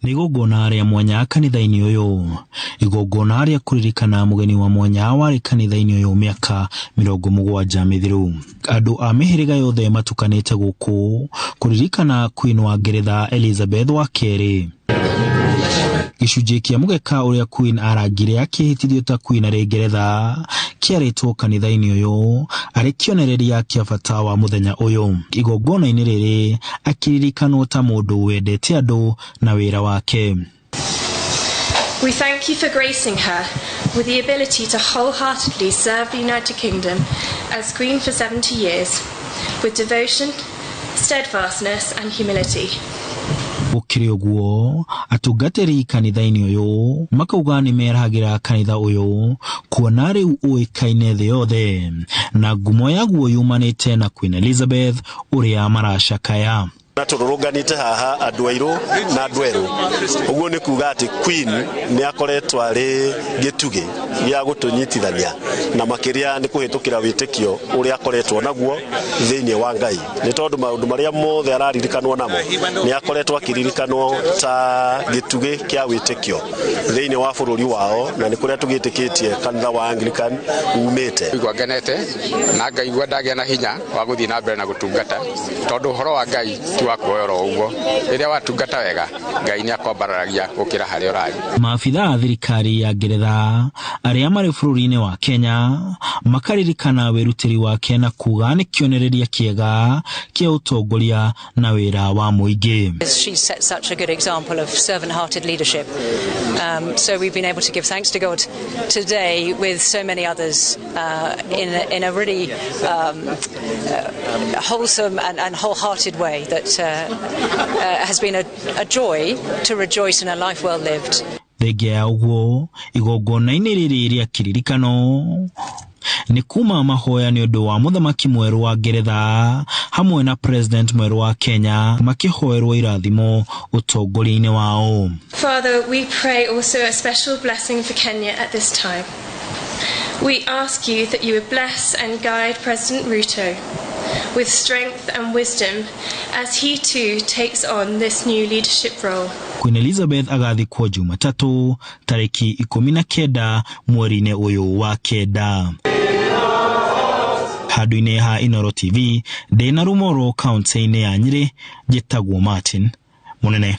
Nĩ igongona rĩa mwanya kanitha-inĩ ũyũ, igongona rĩa kũririkana mũgeni wa mwanya warĩ kanitha-inĩ ũyũ mĩaka 70 mĩthiru. Andũ a mĩhĩrĩga yothe matukanĩte gũkũ kũririkana Queen wa Ngeretha Elizabeth wa kerĩ. Gĩcunjĩ kĩa mũgeka ũrĩa Queen arangire akĩhĩtithio ta Queen arĩ Ngeretha kĩarĩtwo kanitha-inĩ ũyũ arĩ kĩonereria kĩa bata wa mũthenya ũyũ. Igongona-inĩ rĩrĩ akĩririkanwo ta mũndũ wendete andũ na wĩra wake. We thank you for gracing her with the ability to wholeheartedly serve the United Kingdom as Queen for 70 years with devotion, steadfastness and humility. Gũkĩrĩ ũguo, atungatĩri kanitha-inĩ ũyũ makauga nĩ merahagĩra kanitha ũyũ kuona rĩu ũĩkaine thĩ yothe na ngumo yaguo yumanĩte na Queen Elizabeth ũrĩa maracakaya. Na tũrũrũnganĩte haha andũ airũ na andũ erũ, ũguo nĩ kuga atĩ Queen nĩ akoretwo arĩ gĩtugĩ gĩa gũtũnyitithania, na makĩria nĩ kũhĩtũkĩra wĩtĩkio ũrĩa akoretwo naguo thĩinĩ wa Ngai, nĩ tondũ maũndũ marĩa mothe araririkanwo namo nĩ akoretwo akĩririkanwo ta gĩtugĩ kĩa wĩtĩkio thĩinĩ wa bũrũri wao, na nĩ kũrĩa tũgĩtĩkĩtie kanitha wa Anglican umĩte. Igua ngenete na ngaigua ndagĩa na hinya wa gũthiĩ na mbere na gũtungata, tondũ ũhoro wa Ngai ti wa kuoya oro ũguo. Rĩrĩa watungata wega, Ngai nĩ akwambararagia gũkĩra harĩa ũrarĩ. Maabitha a thirikari ya Ngeretha arĩa marĩ bũrũri-inĩ wa Kenya makaririkana wĩrutĩri wake na kuga nĩ kĩonereria kĩega kĩa ũtongoria na wĩra wa mũingĩ. She set such a good example of servant-hearted leadership. So we've been able to give thanks to God today with so many others in a really wholesome and wholehearted way that has been a joy to rejoice in a life well lived. Thengia ya ũguo, igongona-inĩ rĩrĩ rĩa kĩririkano nĩ kuma mahoya nĩ ũndũ wa mũthamaki mwerũ wa Ngeretha hamwe na president mwerũ wa Kenya makĩhoerwo irathimo ũtongoria-inĩ wao. Father, we pray also a special blessing for Kenya at this time. We ask you that you would bless and guide President Ruto with strength and wisdom as he too takes on this new leadership role. Queen Elizabeth agathikwo Jumatatũ tarĩki 19 mweri-inĩ ũyũ wa 9. Handũ-inĩ ha Inooro TV, ndĩna Rumoro kaunti-inĩ ya Nyĩrĩ, njĩtagwo Martin Mũnene.